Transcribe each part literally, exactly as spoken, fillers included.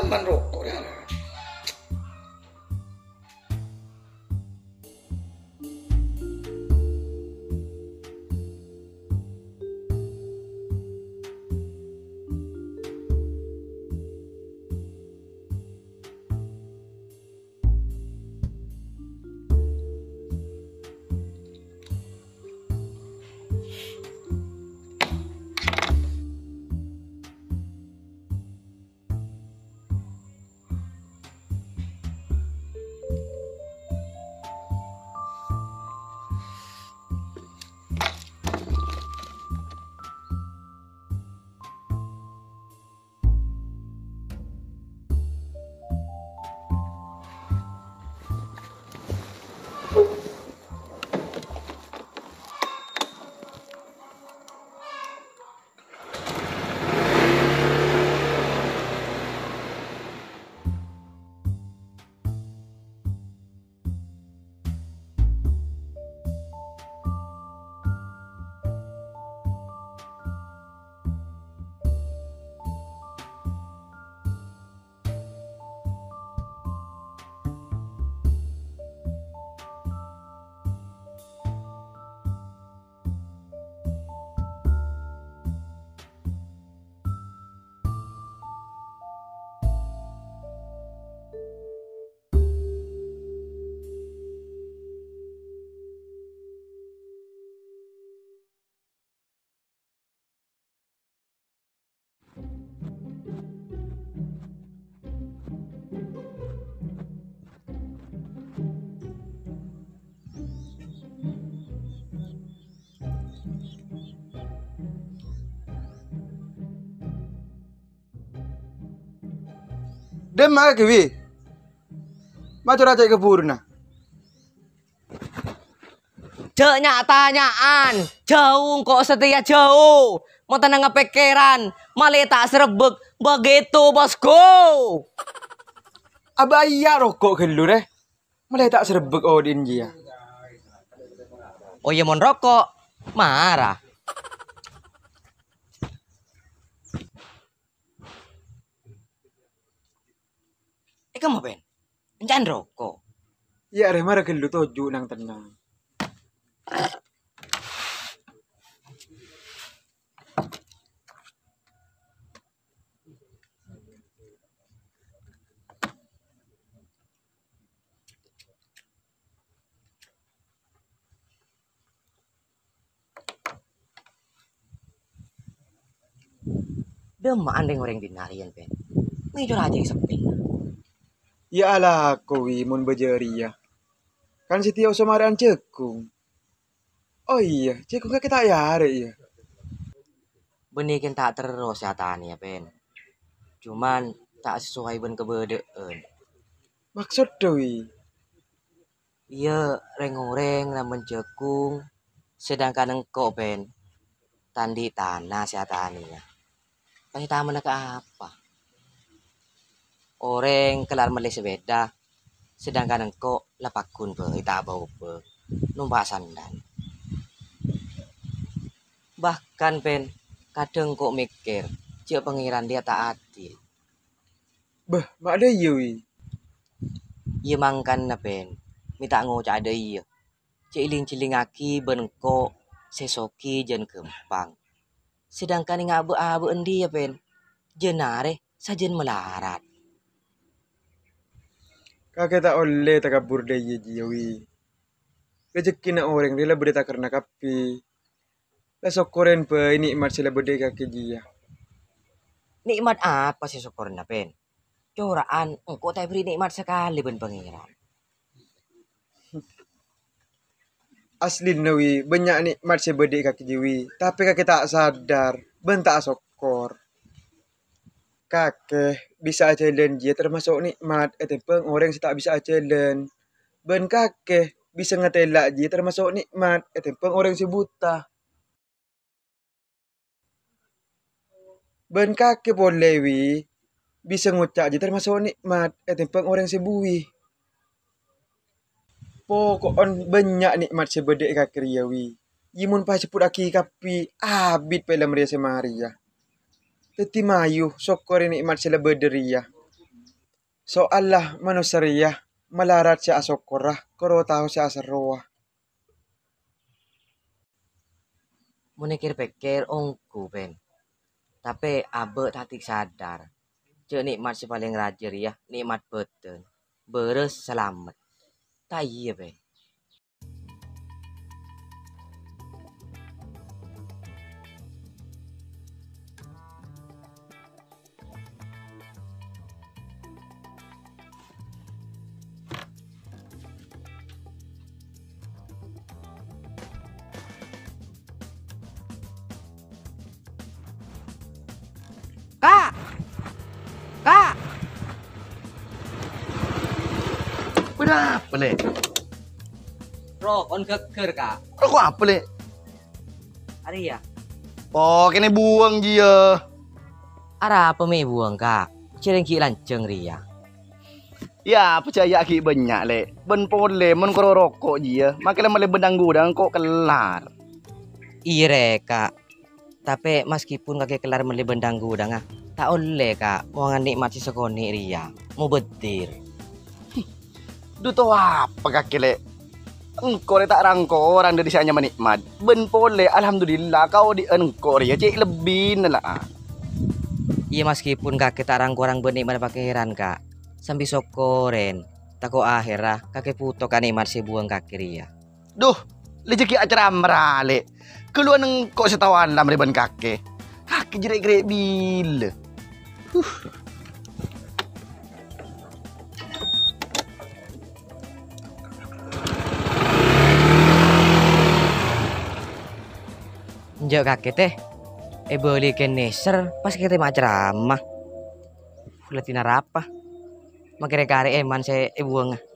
Kan roko' ya. Dâ'emma kakè, Wi? Macora cè' ka bhuruna. Jhâ' nya'-tanya'an, jhâu engko' satèya jhâu. Mon tenangnga pèkkèran, malè ta' sarebbek, begitu, Bosku. Abâ' iyâ roko' ghâllu, rè. Malè ta' sarebbek odi'na jiyâ. Oh iyâ, mon roko', mara. È kemma, Pen? Ènca'an roko'. Iyâ, arè mara ghâllu toju' nang-tennang. Dâ'emma'an rèng-orèng dinna' rèya, Pen? Mè' cora' cè' seppèna. Iyâ alako, Wi, mon bâjâ rèya. Kan satèya oso marè'an jhâghung. Oh iyâ, jhâghung kakè ta' èarè', iyâ? Bânnè kèng ta' terro sè atanèya, Pen. Cuman ta' sesuai bân kabâdâ'ân. Maksoddhâ, Wi? Iyâ, rèng-orèng nambâna jhâghung, sedangkan engko', Pen, ta' andi' tana sè atanèya. Pas ètamana ka apa? Orèng kellar mellè sepèda, sedangkan engko' la pagghun bhâi ta' bâ-obâ, nompa' sandal. Bahkan, Pen, kadhâng engko' mèkkèr, jhâ' Pangèran rèya ta' adil. Bâh, ma' dhâ' iyâ, Wi? Iyâ mangkana, Pen, mè' ta' ngoca'a dhâ' iyâ. Jhâ' èling-jhellingngaghi bân engko' sè soghi jân ghâmpang. Sedangkan è abâ'-abâ'ân rèya, Pen, jân arè sajân malarat. Kakè ta' ollè takabbur dhâ' iyâ jiyâ, Wi. Rejekkèna orèng rèya la bâdâ takerrana kabbhi. La sokkorè bhâi nè'mat sè la bâdâ è kakè jiyâ. Nè'mat apa sè sokkorana, Pen? Cora'an, engko' ta' èberri' nè'mat sakalè bân Pangèran. Aslina, Wi, bânnya' nè'mat sè bâdâ è kakè jiyâ, Wi, tapè kakè ta' sadar bân ta' asokkor. Kakè bisa ajhâlân jiyâ tamaso' nè'mat ètèmbhâng orèng sè ta' bisa ajhâlân. Bân kakè bisa ngatèla' jiyâ tamaso' nè'mat ètèmbhâng orèng sè buta. Bân kakè polè, Wi, bisa ngoca' jiyâ tamaso' nè'mat ètèmbhâng orèng sè buwi. Poko'en bânnya' nè'mat sè bâdâ è kakè rèya, Wi. Iyâ mon pas èsebbhuttaghi kabbhi, abit pèlem rèya sè marèya. Dhâddhi mayu sokkorè nè'mat sè la bâdâ rèya. Soalla manossa rèya malarat sè asokkorra, koro tao sè aserrowa. Mon èkèr-pèkkèr ongghu, Pèn. Tapè abâ' ta' dhik sadar, jhâ' nè'mat sè palèng rajâ rèya nè'mat bâdân, bârâs, salamet. Ta' iyâ, Pèn? Ka'! Ka'! Ponapa, Lè'? Roko' ghâgghâr, Ka'. Roko' apa, Lè'? Arèya. Oh, kènè buwâng, jiyâ. Arapa mè' buwâng, Ka'? Jhârèng ghi' lanjhâng rèya. Yâ, pècajâ ghi' bânnya', Lè'. Bân polè, mon koro roko', jiyâ, makè la mellè bhândhâng-ghudhâng ko' kellar. Iyâ, rè, Ka'. Tapè maskèpon kakè kellar mellè bhândhâng-ghudhângnga, ta' ollè, Ka', mowangan nè'mat sè sakonè' rèya. Mobâdir. Dhu, to apa kakè, Lè'? Engko' rè ta' rang-korang dhâri sè anyama nè'mat. Bân polè, alhamdulillah, kaodi'ân engko' rèya cè' lebbina, la. Iyâ, maskèpon kakè ta' rang-korang bân nè'mat Pangèran, Ka', sambi sokkorè, tako' ahèrra kakè bhuto ka nè'mat sè èbuwâng kakè rèya. Dhu, Lè' jhâ' ghi' acaramma, Lè'. Ghâlluwân engko' sè tao alam rè bân kakè. Kakè jârèya karè bilâ. Huh. Enjâ' kakè, tè. Èbâli kèng nèser, pas kakè ma' acaramma. Latihan arapa? Makè rè-karè èman sè èbuwângnga.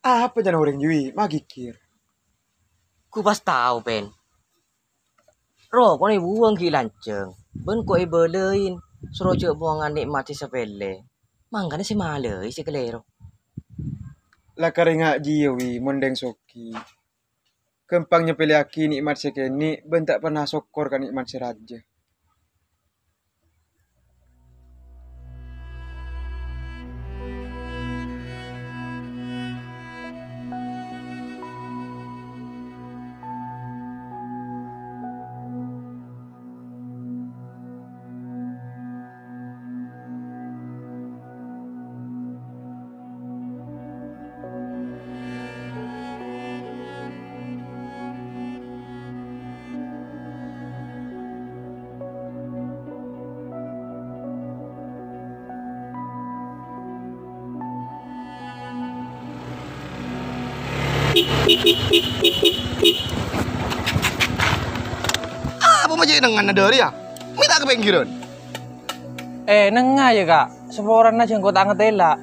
Apa jhâna orèng, Wi? Magigir. Ku pas tao, Pèn. Roko'na èbuwâng ghi' lanjhâng, bân ko' èbâlâi, soro jhâ' mowangan nè'mat sè sapèlè. Mangkana sè malai sè kalèro. La karènga' jiyâ, Wi, mon dhâng soghi. Ghâmpang nyapèlèyaghi nè'mat sè kènè' bân ta' pernah sokkor ka nè'mat sè rajâ. Apa ma' cè' nengnganna dhâri, yâ? Mè' ta' ka pèngghirân. Eh, nengnga, yâ, Ka'. Saporana jhâ' engko' ta' ngatèla'.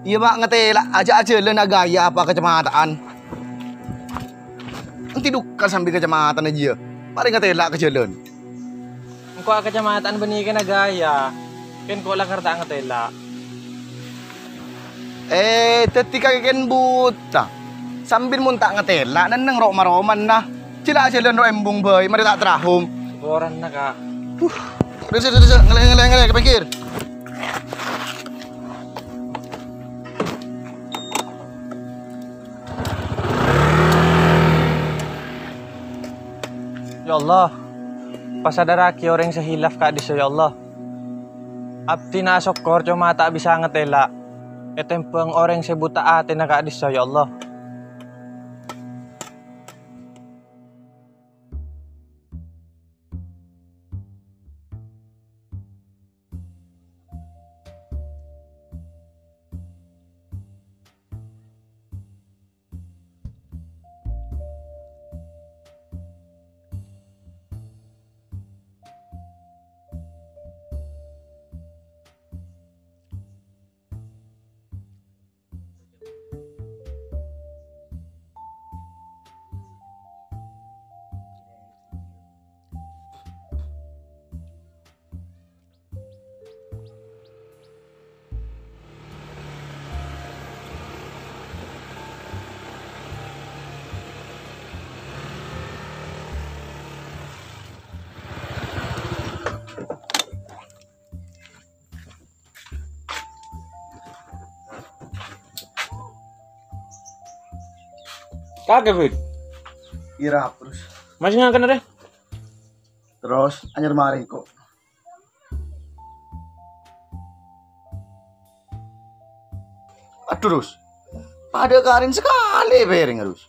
Iyâ, Ma', ngatèla'. Ajâ' ajhâlân aghâjâ apa ka kacamata'an. Enti dhukar sambi kacamata'an jiyâ. Parèng ngatèla' ka jhâlân. Engko' ka kacamata'an bânnè kèng aghâjâ. Kèng engko' la karè ta' ngatèla'. Eh, dhâddhi kakè kèng buta. Sambi mon ta' ngatèla', nenneng ro'-maromanna. Jhâ' la ajhâlân ro' embung bhâi, marè ta' trahum. Saporana, Ka'. Huh. Dusè, dusè, dusè. Ngalè, ngalè, ngalè, ka pèngghir. Ya Allah, pasadarraghi orèng sè hilaf ka'dissa, ya Allah. Abdhina asokkor coma ta' bisa ngatèla', ètèmbhâng orèng sè buta atèna ka'dissa, ya Allah. Kakè, Fit. Iyâ, Rap, terros. Masih ngakan, Rè? Terros, anyar marèng, kok. Adhu, Rus. Padâ karèn sakalè pèrèng, Rus.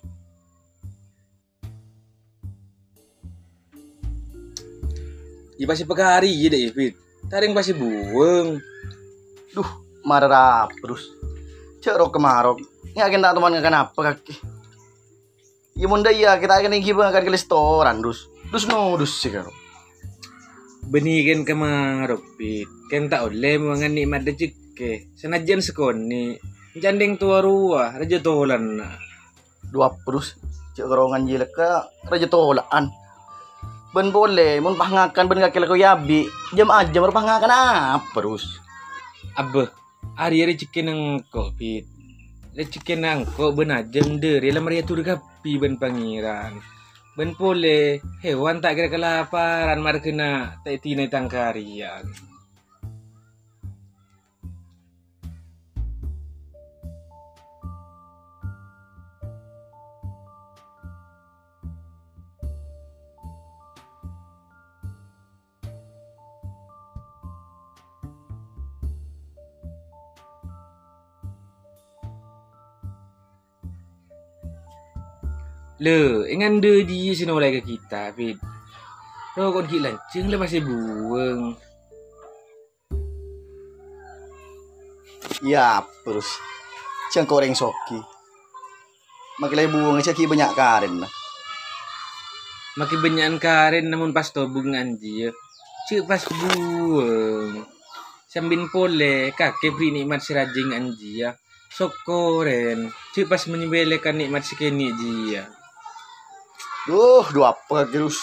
Iyâ, pas èpakarè, iyâ, Dek, Fit. Tarèng pas èbuwâng. Duh, mara Rap, Rus. Jhâ' rok-kemarok. Yakin ta' toman ngakan apa, kakè? Iyâ, mon dâ' iyâ, kita akan èngghi bângakan ka restoran, Dus. Dus no, dus sè karo. Bânnè kèng kamarok, Fit. Kèng ta' ollè mowangan nè'mat rejhekkè. Sanajjân sakonè', èncandhing towa rowa, rajâ tola'an. Dhu apa, Dus. Jhâ' karongan jhilâkka, rajâ tola'an. Bân polè, mon pas ngakan bân kakè lako yabi, jam-ajam pas ngakan apa, Dus? Abbâ, arèya rejhekkèna engko', Fit. Rejhekkèna engko' bân ajâm dâri alam rèya ator kabbhi bân Pangèran. Bân polè, hèwan ta' kèra kalaparan marghâna ta' èdinai tang karèyan. Lè, èngandhâ jiyâ sè nola'è ka kita, Fit? Rokon ghi' lanjhâng la pas èbuwâng. Iyâ, terros. Jhâ' engko' orèng soghi. Makè la èbuwâng jhâ' ghi' bânnya' karènna. Makè bânnya'an karènna mon pas tobung anjiyâ. Jhâ' pas buwâng. Sambin polè, kakè bherri' nè'mat sè rajâ anjiyâ. Sokkorèn, jhâ' pas manyèmbelèkan nè'mat sè kènè' jiyâ. Duh, dhu apa kakè, Dus?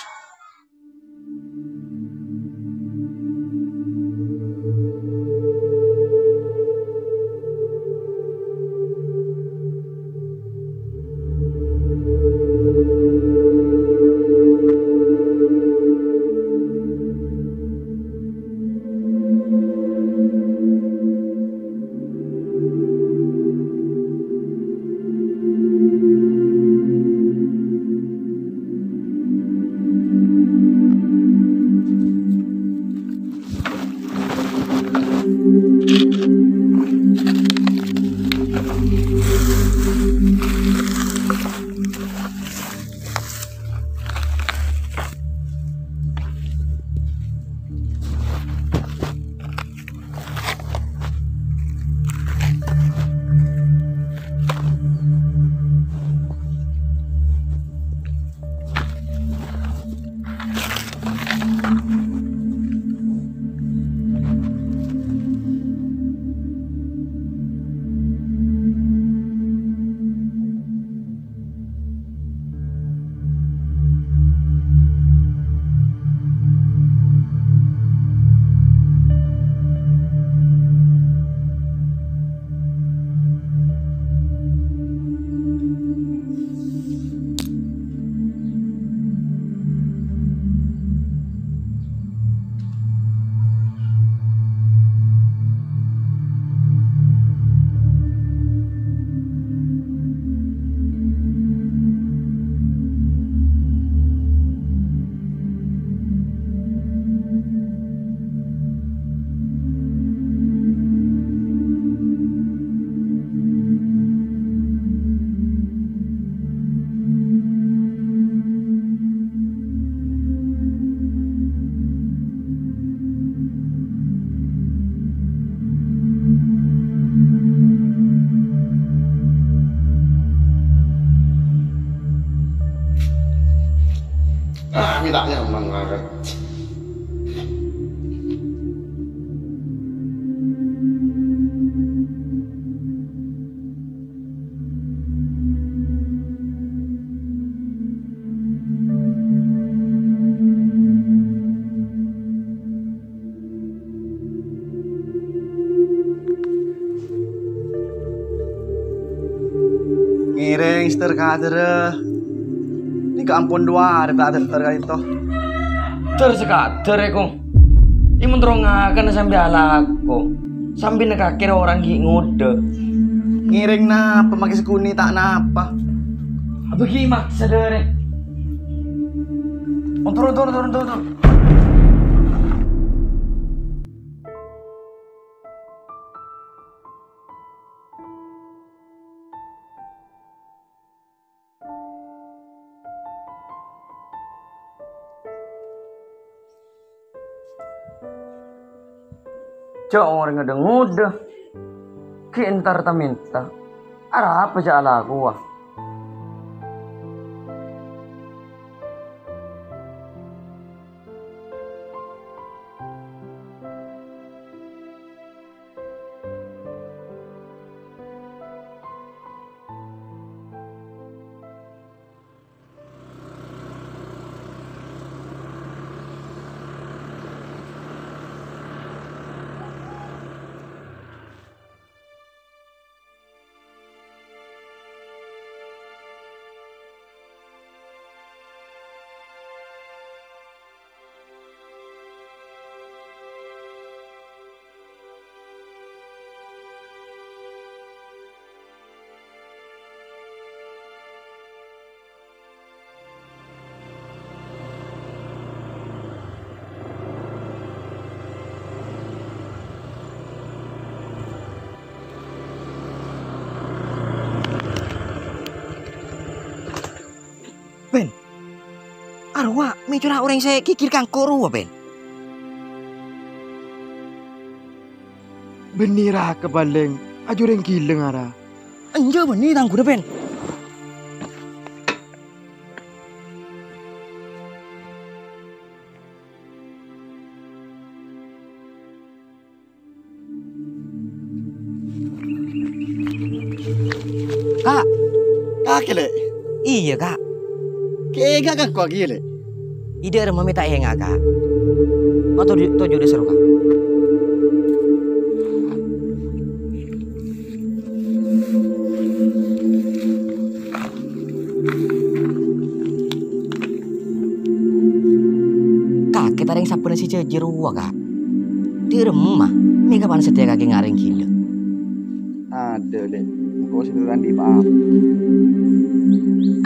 Ah, mè' ta' nyaman banget. Ngèrèng, Sèster Kader. Nèka ampon duwâ' arè ta' dâ'âr ka'dinto. Dâr sakader, è, Kong. È, mon terro ngakan sambi alako. Sambi nèka kèra orèng ghi' ngodâ. Ngèrèng napa, makè sakonè' ta' napa. Bâgi maksa dâri. Oh, turun, turun, turun, turun, turun. Jhâ' orèng ngudâ-ngudâ, ghi' entar ta-mènta. Arapa jhâ' alakowa? Ben, arowa mècora orèng sè ghighir kangko' rowa, Ben. Bânnè ra kapalèng, ajhâ' orèng ghilâ ngara. Enjâ' bânnè tangghuna, Ben. Ka'. Kakè, Lè'? Iyâ, Ka'. Kèngèng kakè, Lè'? Idâ' remma mè' ta' èngà', Ka'. Ma' toju', toju' dâ' sèro, Ka'. Kakè ta' rèng sabbhânna sè jhâjhi rowa, Ka'. Dâ' remma, mè' kapan sadhâjâ kakè ngara orèng ghilâ? Adâ, Lè'. Engko' sè terro andi' pa-apa.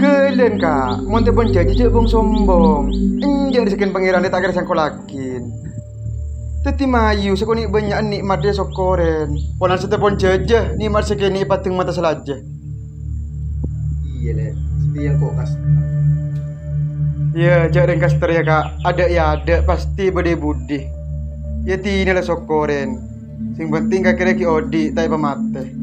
Ghâlân, Ka'. Mon tepon jhâjhi jhâ' bhung-sombhung. Enjâ' rèzekkèna Pangèran ta' kèra sèngko' laghi. Dhâddhi mayu sè kènè' bânnya'an nè'mat sè èsokkorè. Polana sè tepon jhâjâ, nè'mat sè kènè' èpadâng mata salajâ. Iyâ, Lè'. Satèya engko' kasta. Iyâ, jhâ' rèng kasta rèya, Ka'. Adâ' iyâ adâ', pastè bâdâ è budi. Iyâ, dinah la sokkorè. Sè penting kakè rèya ghi' odi', ta' èpamatè.